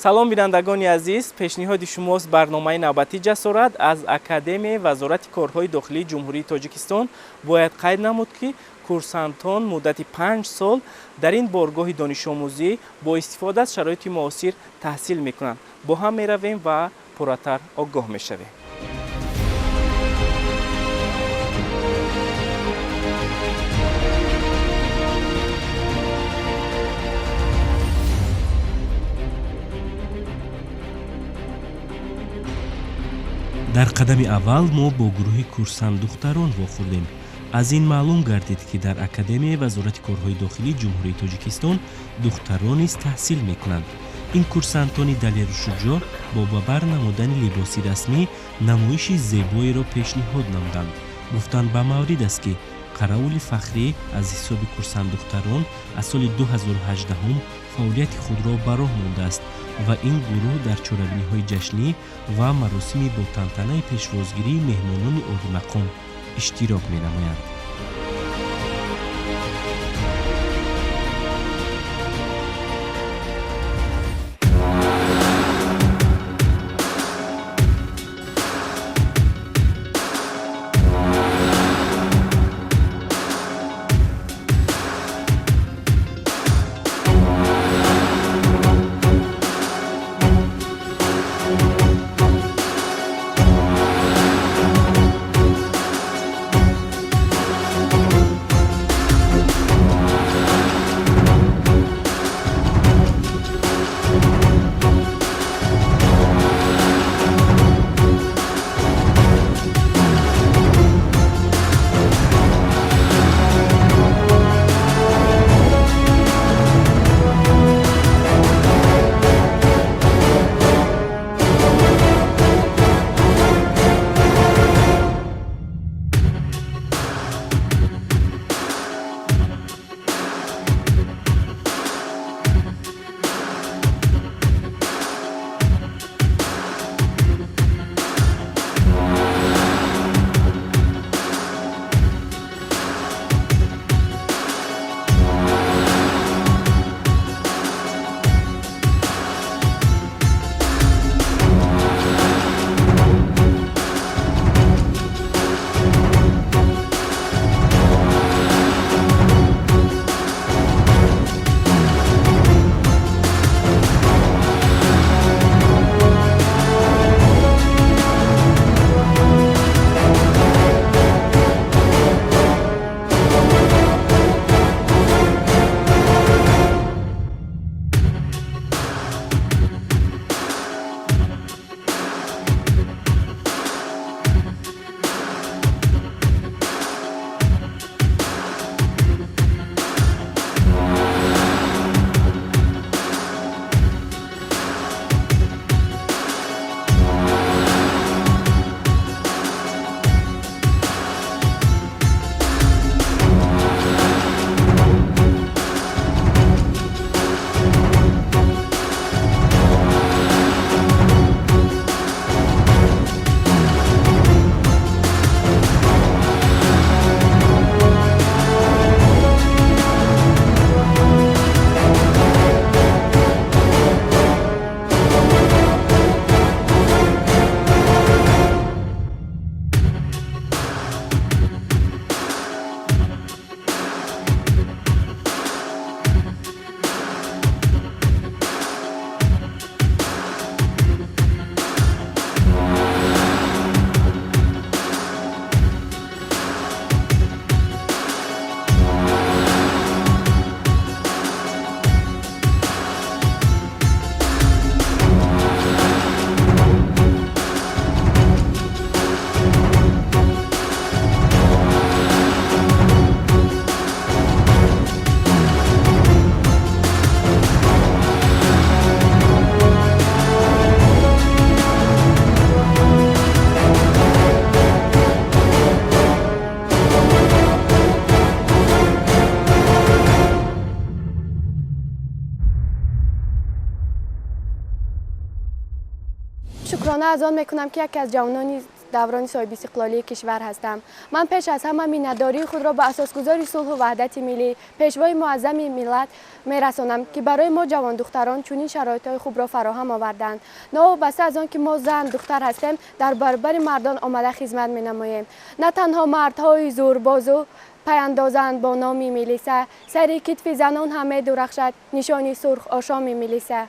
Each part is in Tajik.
Салом, бинандагони азиз. Пешниҳоди шумост барномаи навбатии «Ҷасорат» аз Академияи Вазорати корҳои дохилии Ҷумҳурии Тоҷикистон. Бояд қайд намуд, ки курсантон муддати 5 сол дар ин боргоҳи донишомӯзӣ бо истифода аз шароити муосир таҳсил мекунанд. Бо ҳам меравем ва пурратар огоҳ мешавем. Дар қадами аввал мо бо гурӯҳи курсантдухтарон вохӯрдем. Аз ин маълум гардид, ки дар Академияи Вазорати корҳои дохилии Ҷумҳурии Тоҷикистон духтарон низ таҳсил мекунанд. Ин курсантони далеру шуҷоъ бо ба бар намудани либоси расмӣ намоиши зебоеро пешниҳод намуданд. Гуфтан ба маврид аст, ки қаравули фахрӣ аз ҳисоби курсантдухтарон аз соли 2018 фаъолияти худро ба роҳ мондааст ва ин гурӯҳ дар чорабиниҳои ҷашнӣ ва маросими бо тантанаи пешвозгирии меҳмонони олимақом иштирок менамоянд. Шукрона аз он мекунам, ки яке аз ҷавонони даврони соҳибистиқлолии кишвар ҳастам. Ман пеш аз ҳама миннатдории худро ба асосгузори сулҳу ваҳдати миллӣ, пешвои муаззами миллат мерасонам, ки барои мо ҷавондухтарон чунин шароитҳои хубро фароҳам оварданд. Новобаста аз он ки мо зан духтар ҳастем, дар баробари мардон омада хизмат менамоем. На танҳо мардҳои зӯрбозу пайандозанд бо номи милиса, сари китфи занон ҳам медурахшад нишони сурх ошоми милиса.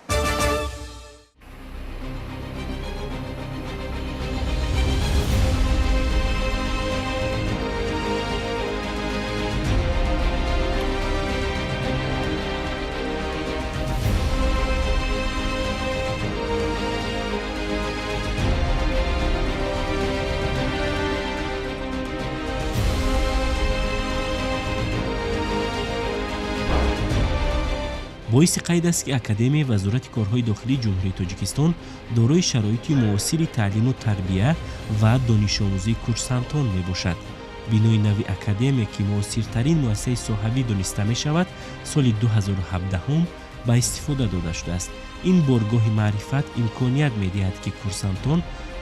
Боиси қайд аст, ки Академияи Вазорати корҳои дохилии Ҷумҳурии Тоҷикистон дорои шароити муосири таълиму тарбия ва донишомӯзии курсантон мебошад. Бинои нави академия, ки муосиртарин муассисаи соҳавӣ дониста мешавад, соли 2017 ба истифода дода шудааст. Ин боргоҳи маърифат имконият медиҳад, ки курсантон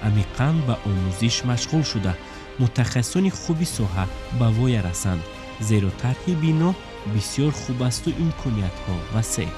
амиқан ба омӯзиш машғул шуда, мутахассисони хуби соҳа ба воя расанд, зеро тарҳи бино бисёр хуб асту имкониятҳо васеъ.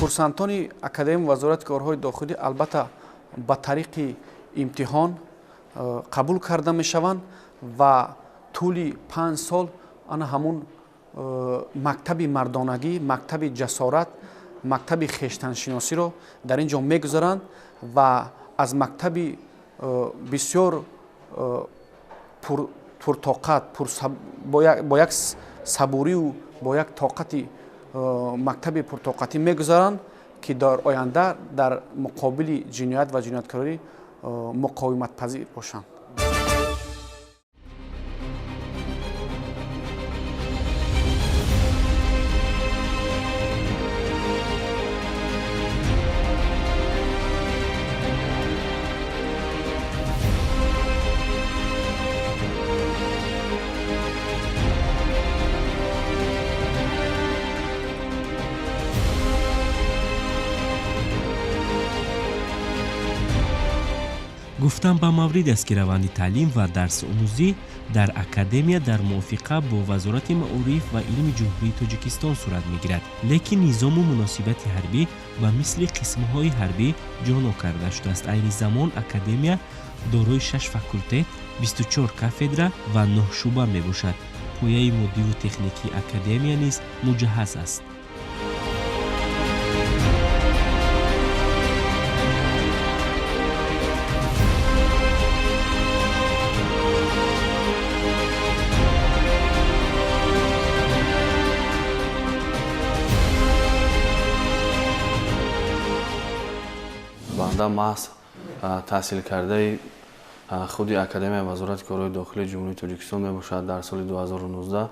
Курсантони Академияи Вазорати корҳои дохилӣ албатта ба тариқи имтиҳон қабул карда мешаванд ва тӯли 5 сол ана ҳамун мактаби мардонагӣ, мактаби ҷасорат, мактаби хештаншиносиро дар ин ҷо мегузаранд ва аз мактаби бисёр пуртоқат, бо як сабурию бо як тоқати мактаби пуртоқатӣ мегузаранд, ки дар оянда дар муқобили ҷиноят ва ҷинояткорӣ муқовиматпазир бошанд. Гуфтан ба маврид аст, ки раванди таълим ва дарсомӯзӣ дар академия дар мувофиқа бо Вазорати маориф ва илми Ҷумҳурии Тоҷикистон сурат мегирад, лекин низому муносибати ҳарбӣ ба мисли қисмҳои ҳарбӣ ҷоно карда шудааст. Айни замон академия дорои 6 факултет, 24 кафедра ва 9 шӯъба мебошад. Пояи моддиву техникии академия низ муҷаҳҳаз аст. Банда маҳз таҳсилкардаи худи Академияи Вазорати корҳои дохилии Ҷумҳурии Тоҷикистон мебошад дар соли 2019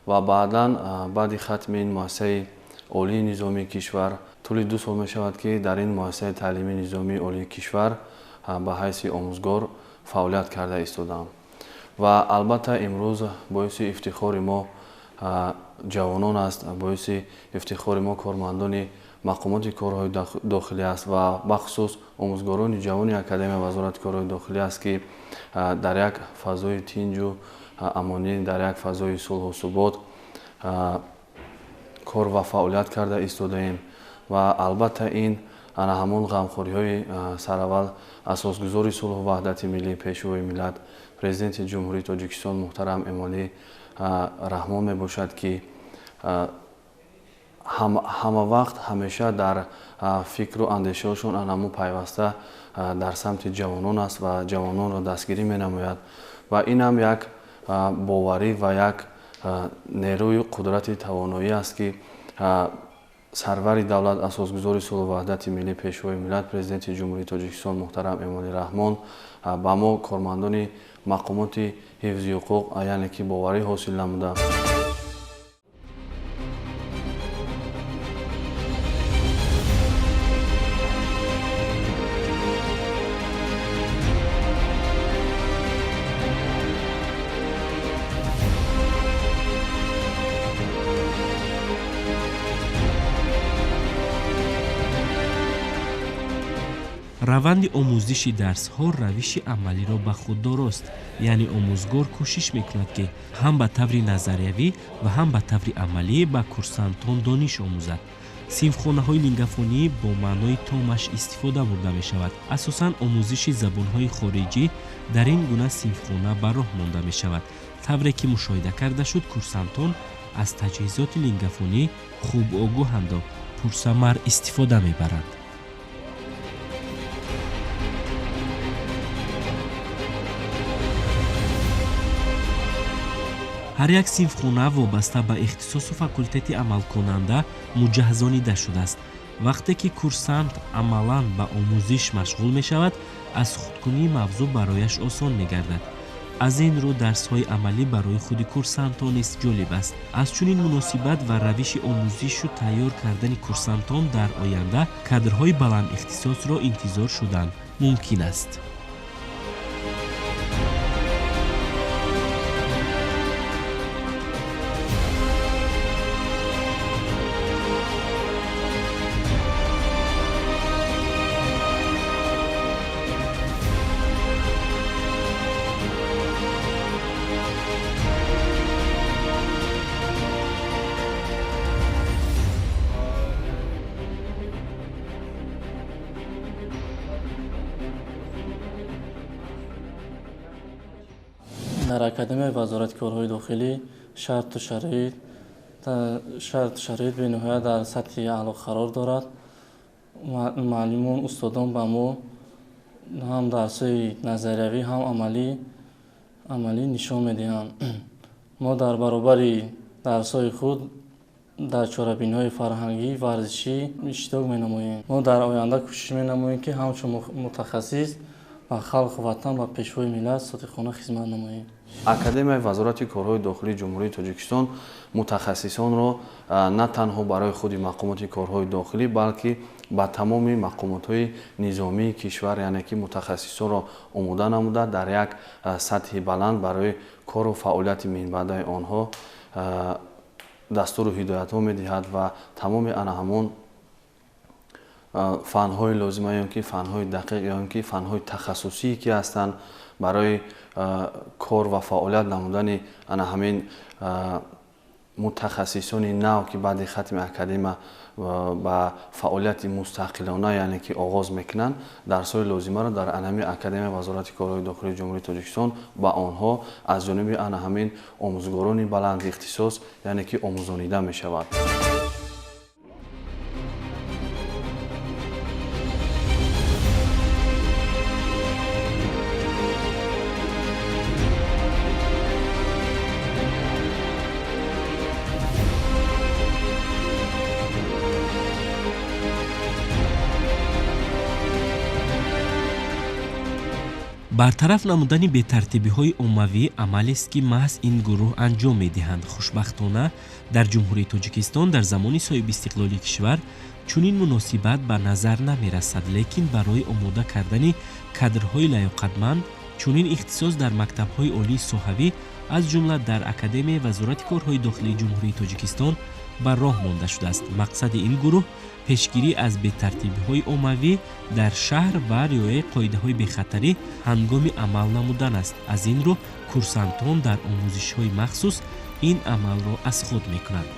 ва баъдан баъди хатми ин муассисаи олии низомии кишвар тӯли 2 сол мешавад, ки дар ин муассисаи таълимии низомии олии кишвар ба ҳайси омӯзгор фаъолият карда истодаам. Ва албатта имрӯз боиси ифтихори мо ҷавонон аст, боиси ифтихори мо кормандони мақомоти корҳои дохилӣ аст ва бахусус омӯзгорони ҷавони Академияи Вазорати корҳои дохилӣ аст, ки дар як фазои тинҷу амонӣ, дар як фазои сулҳу субот кор ва фаъолият карда истодаем. Ва албатта ин ана ҳамон ғамхориҳои сараввал асосгузори сулҳу ваҳдати миллӣ, пешвои миллат, Президенти Ҷумҳурии Тоҷикистон муҳтарам Эмомалӣ Раҳмон мебошад, ки ҳама вақт ҳамеша дар фикру андешаҳошон анаму пайваста дар самти ҷавонон аст ва ҷавононро дастгирӣ менамояд. Ва ин ҳам як боварӣ ва як Нерӯю қудрати тавоноӣ аст, ки сарвари давлат, асосгузори сулҳу ваҳдати миллӣ, Пешвои миллат, Президенти Ҷумҳурии Тоҷикистон муҳтарам Эмомалӣ Раҳмон ба мо, кормандони мақомоти ҳифзи ҳуқуқ, яъне ки боварӣ ҳосил намуда. Раванди омӯзиши дарсҳо равиши амалиро ба худ дорост, яъне омӯзгор кӯшиш мекунад, ки ҳам ба таври назариявӣ ва ҳам ба таври амалӣ ба курсантон дониш омӯзад. Синфхонаҳои лингафонӣ бо маънои томаш истифода бурда мешавад. Асосан омӯзиши забонҳои хориҷӣ дар ин гуна синфхона ба роҳ монда мешавад. Тавре ки мушоҳида карда шуд, курсантон аз таҷҳизоти лингафонӣ хуб огоҳанду пурсамар истифода мебаранд. Ҳар як синфхона вобаста ба ихтисосу факултети амалкунанда муҷаҳзонида шудааст. Вақте ки курсант амалан ба омӯзиш машғул мешавад, аз худкунии мавзӯъ барояш осон мегардад. Аз ин рӯ дарсҳои амалӣ барои худи курсантон низ ҷолиб аст. Аз чунин муносибат ва равиши омӯзишу тайёр кардани курсантон дар оянда кадрҳои баландихтисосро интизор шудан мумкин аст. Дар Академияи Вазорати корҳои дохилӣ шарту шароит бениҳоят дар сатҳи аъло қарор дорад. Муаллимон, устодон ба мо ҳам дарсҳои назариявӣ, ҳам амалӣ нишон медиҳанд. Мо дар баробари дарсҳои худ дар чорабиниҳои фарҳангӣ, варзишӣ иштирок менамоем. Мо дар оянда кӯшиш менамоем, ки ҳамчун мутахассис ба халқу ватан, ба Пешвои миллат содиқона хизмат намоем. Академияи Вазорати корҳои дохилии Ҷумҳурии Тоҷикистон мутахассисонро на танҳо барои худи мақомоти корҳои дохилӣ, балки ба тамоми мақомотҳои низомии кишвар, яъне ки мутахассисонро омода намуда, дар як сатҳи баланд барои кору фаъолияти минбаъдаи онҳо дастуру ҳидоятҳо медиҳад ва тамоми ана ҳамон фанҳои лозима ё ки фанҳои дақиқ ё ки фанҳои тахассусие ки ҳастанд барои кор ва фаъолият намудани ана ҳамин мутахассисони нав, ки баъди хатми академия ба фаъолияти мустақилона, яъне ки оғоз мекунанд, дарсҳои лозимаро дар ана ҳамин Академияи Вазорати корҳои дохилии Ҷумҳурии Тоҷикистон ба онҳо аз ҷониби ана ҳамин омӯзгорони баланди ихтисос, яъне ки омӯзонида мешавад. Бартараф намудани бетартибиҳои оммавӣ амалест, ки маҳз ин гурӯҳ анҷом медиҳанд. Хушбахтона, дар Ҷумҳурии Тоҷикистон дар замони соҳибистиқлоли кишвар чунин муносибат ба назар намерасад, лекин барои омода кардани кадрҳои лаёқатманд чунин ихтисос дар мактабҳои олии соҳавӣ, аз ҷумла дар Академияи Вазорати корҳои дохилии Ҷумҳурии Тоҷикистон ба роҳ монда шудааст. Мақсади ин гурӯҳ пешгирӣ аз бетартибиҳои оммавӣ дар шаҳр ва риояи қоидаҳои бехатарӣ ҳангоми амал намудан аст. Аз ин рӯ курсантон дар омӯзишҳои махсус ин амалро аз худ мекунанд.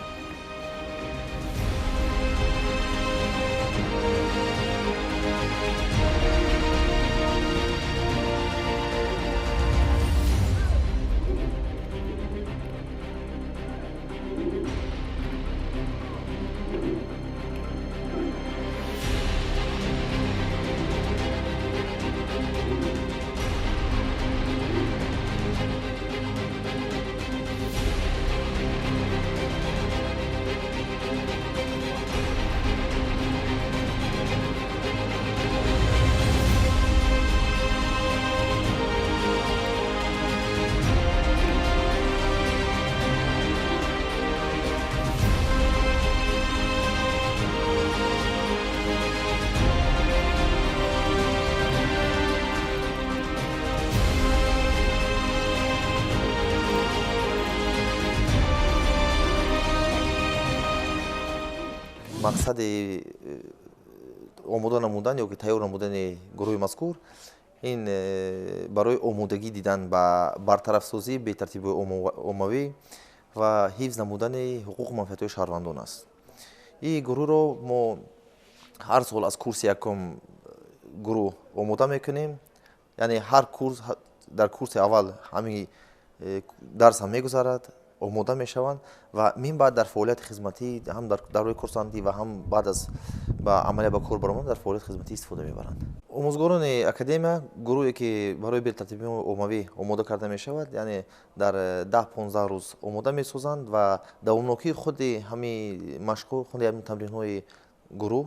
Мақсади омода намудан ё ки тайёр намудани гурӯҳи мазкур ин барои омодагӣ дидан ба бартарафсозии бетартибиҳои оммавӣ ва ҳифз намудани ҳуқуқу манфиатҳои шаҳрвандон аст. Ин гурӯҳро мо ҳар сол аз курси якум гурӯҳ омода мекунем, яъне ҳар курс дар курси аввал ҳамин дарс ҳам мегузарад, омода мешаванд ва мин баъд дар фаъолияти хизматӣ ҳам дар давраи курсантӣ ва ҳам баъд аз ба амалия ба кор баромадан дар фаъолияти хизматӣ истифода мебаранд. Омӯзгорони академия гурӯҳе ки барои бетартибиҳои оммавӣ омода карда мешавад, яъне дар 10-15 рӯз омода месозанд ва давомнокии худи ҳамин машқҳо, худи ҳамин тамринҳои гурӯҳ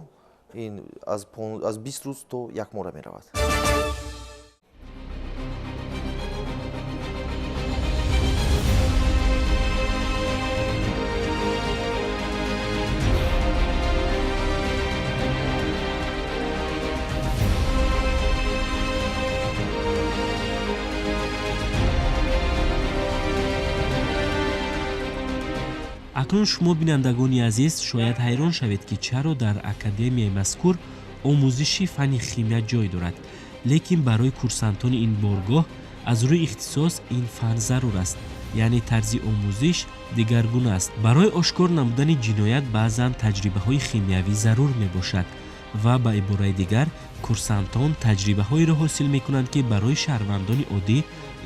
ин аз 20 рӯз то як моҳра меравад. Акнун шумо, бинандагони азиз, шояд ҳайрон шавед, ки чаро дар академияи мазкур омӯзиши фанни химия ҷой дорад, лекин барои курсантони ин боргоҳ аз рӯи ихтисос ин фан зарур аст, яъне тарзи омӯзиш дигаргуна аст. Барои ошкор намудани ҷиноят баъзан таҷрибаҳои химиявӣ зарур мебошад ва ба ибораи дигар курсантон таҷрибаҳоеро ҳосил мекунанд, ки барои шаҳрвандони оддӣ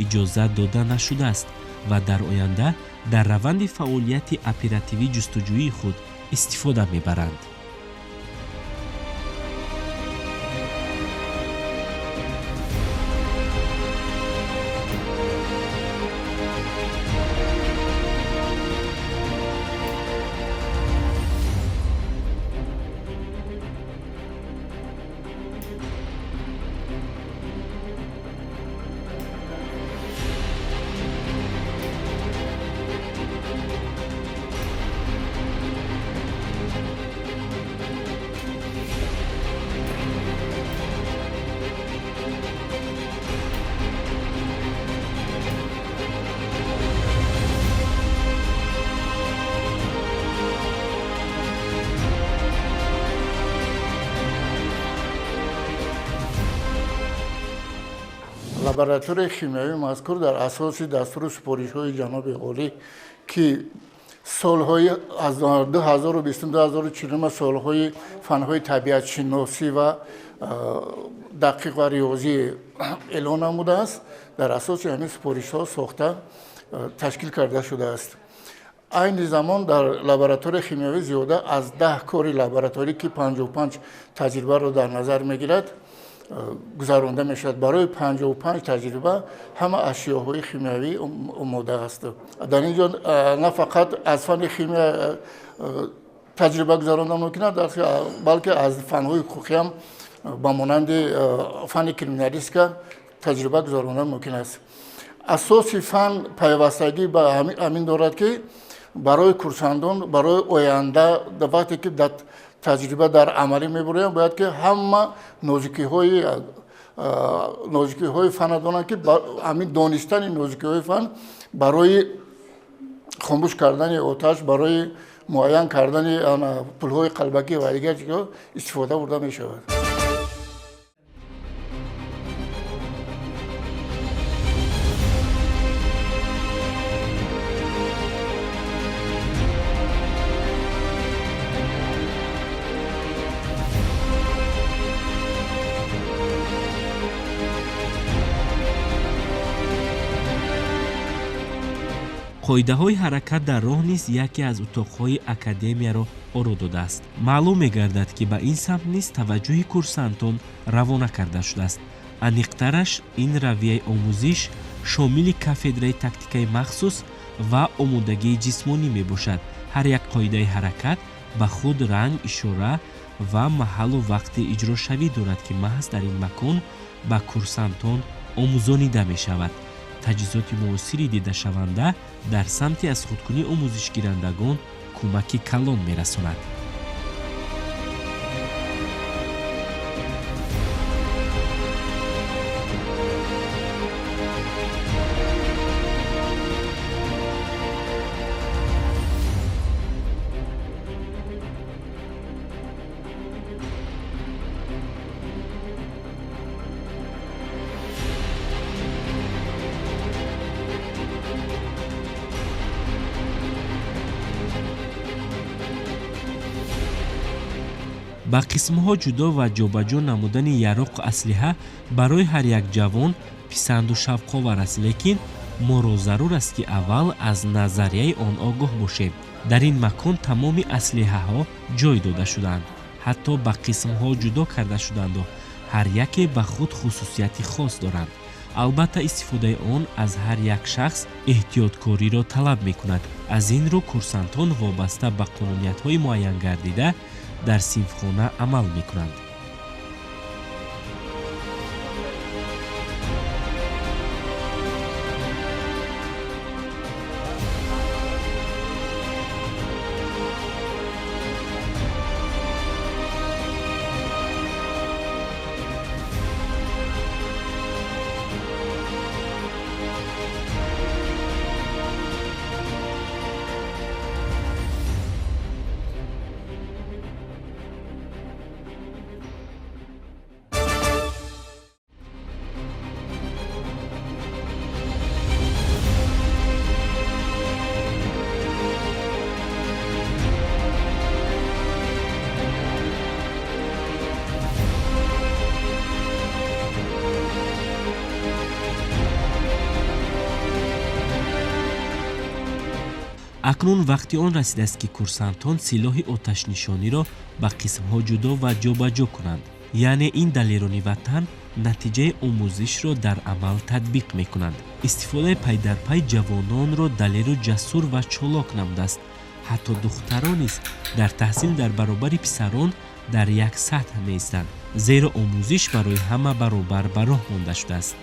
иҷозат дода нашудааст ва дар оянда дар раванди фаъолияти оперативӣ ҷустуҷӯии худ истифода мебаранд. Лабораторияи химиявии мазкур дар асоси дастуру супоришҳои ҷаноби олӣ, ки солҳои аз 2020-2040 солҳои фанҳои табиатшиносӣ ва дақиқ ва риёзӣ эълон намудааст, дар асоси ҳамин супоришҳо сохта ташкил карда шудааст. Айни замон дар лабораторияи химиявӣ зиёда аз 10 кори лабораторӣ, ки 55 таҷрибаро дар назар мегирад, гузаронда мешавад. Барои 55 таҷриба ҳама ашёҳои химиявӣ омода аст. Дар ин ҷо на фақат аз фанни химия таҷриба гузаронда мумкин аст, балки аз фанҳои ҳуқуқиам ба монанди фанни криминалистика таҷриба гузаронда мумкин аст. Асоси фан пайвастагӣ ба ҳамин дорад, ки барои курсандон барои оянда, вақте ки таҷриба дар амалӣ мебуроянд, бояд ки ҳама нозикиҳои фанна донанд, ки ҳамин донистани нозикиҳои фан барои хомӯш кардани оташ, барои муайян кардани пулҳои қалбакӣ ва дигар чизҳо истифода бурда мешавад. Қоидаҳои ҳаракат дар роҳ низ яке аз утоқҳои академияро оро додааст. Маълум мегардад, ки ба ин самт низ таваҷҷӯҳи курсантон равона карда шудааст. Аниқтараш, ин равияи омӯзиш шомили кафедраи тактикаи махсус ва омодагии ҷисмонӣ мебошад. Ҳар як қоидаи ҳаракат ба худ ранг, ишора ва маҳаллу вақти иҷрошавӣ дорад, ки маҳз дар ин макон ба курсантон омӯзонида мешавад. Таҷҳизоти муосири дидашаванда дар самти аз худкунии омӯзишгирандагон кӯмаки калон мерасонад. Ба қисмҳо ҷудо ва ҷобаҷо намудани яроқу аслиҳа барои ҳар як ҷавон писанду шавқовар аст, лекин моро зарур аст, ки аввал аз назарияи он огоҳ бошем. Дар ин макон тамоми аслиҳаҳо ҷой дода шудаанд, ҳатто ба қисмҳо ҷудо карда шудаанду ҳар яке ба худ хусусияти хос доранд. Албатта, истифодаи он аз ҳар як шахс эҳтиёткориро талаб мекунад. Аз ин рӯ курсантон вобаста ба қонуниятҳои муайянгардида дар синфхона амал мекунанд. Акнун вақти он расидааст, ки курсантон силоҳи оташнишониро ба қисмҳо ҷудо ва ҷобаҷо кунанд. Яъне ин далерони ватан натиҷаи омӯзишро дар амал татбиқ мекунанд. Истифодаи пайдарпай ҷавононро далеру ҷасур ва чолок намудааст. Ҳатто духтарон низ дар таҳсил дар баробари писарон дар як сатҳ меистанд, зеро омӯзиш барои ҳама баробар ба роҳ монда шудааст.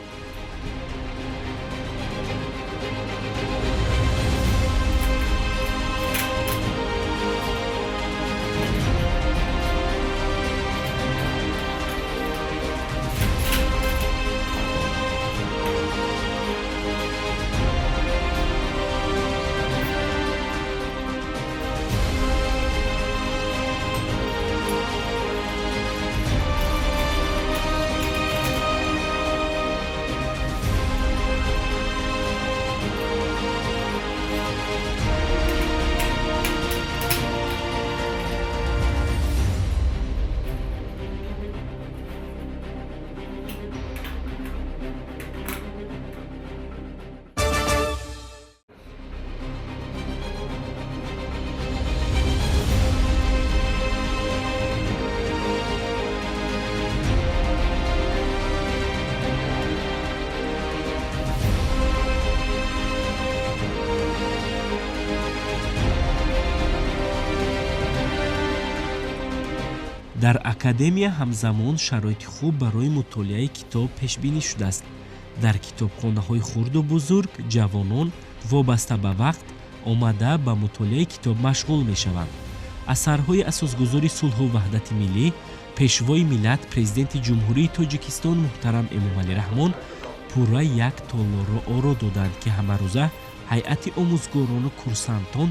Дар академия ҳамзамон шароити хуб барои мутолиаи китоб пешбинӣ шудааст. Дар китобхонаҳои хурду бузург ҷавонон вобаста ба вақт омада ба мутолиаи китоб машғул мешаванд. Асарҳои асосгузори сулҳу ваҳдати миллӣ, пешвои миллат, президенти Ҷумҳурии Тоҷикистон муҳтарам Эмомалӣ Раҳмон пурра як толорро оро доданд, ки ҳамарӯза ҳайати омӯзгорону курсантон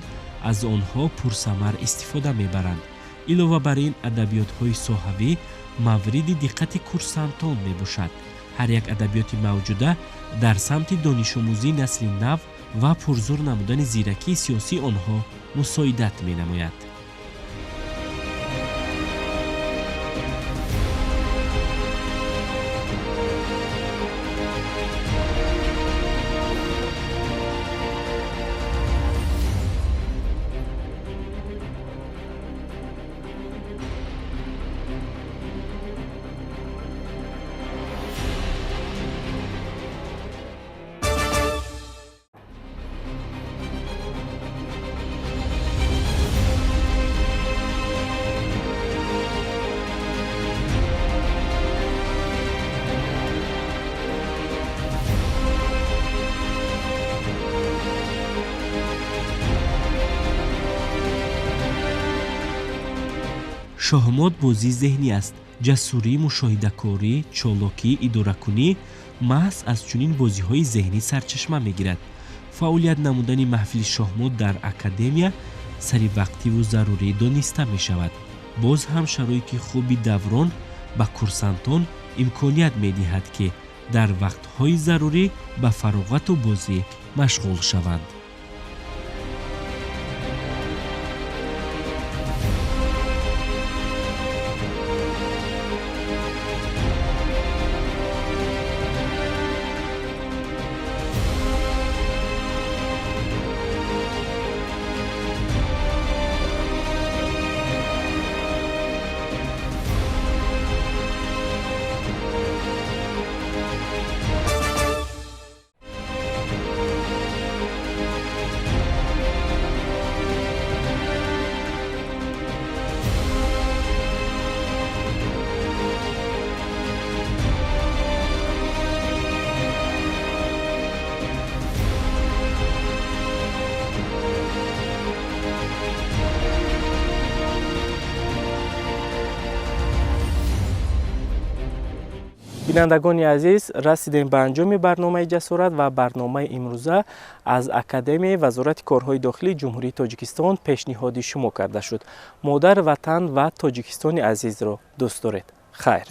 аз онҳо пурсамар истифода мебаранд. Илова бар ин, адабиётҳои соҳавӣ мавриди диққати курсантон мебошад. Ҳар як адабиёти мавҷуда дар самти донишомӯзии насли нав ва пурзур намудани зиракии сиёсии онҳо мусоидат менамояд. Шоҳмот бозии зеҳнӣ аст. Ҷасурӣ, мушоҳидакорӣ, чолокӣ, идоракунӣ маҳз аз чунин бозиҳои зеҳнӣ сарчашма мегирад. Фаъолият намудани маҳфили шоҳмот дар академия саривақтиву зарурӣ дониста мешавад. Боз ҳам шароити хуби даврон ба курсантон имконият медиҳад, ки дар вақтҳои зарурӣ ба фароғату бозӣ машғул шаванд. Бинандагони азиз, расидем ба анҷоми барномаи «Ҷасорат» ва барномаи имрӯза аз Академияи Вазорати корҳои дохилии Ҷумҳурии Тоҷикистон пешниҳоди шумо карда шуд. Модар Ватан ва Тоҷикистони азизро дӯст доред. Хайр.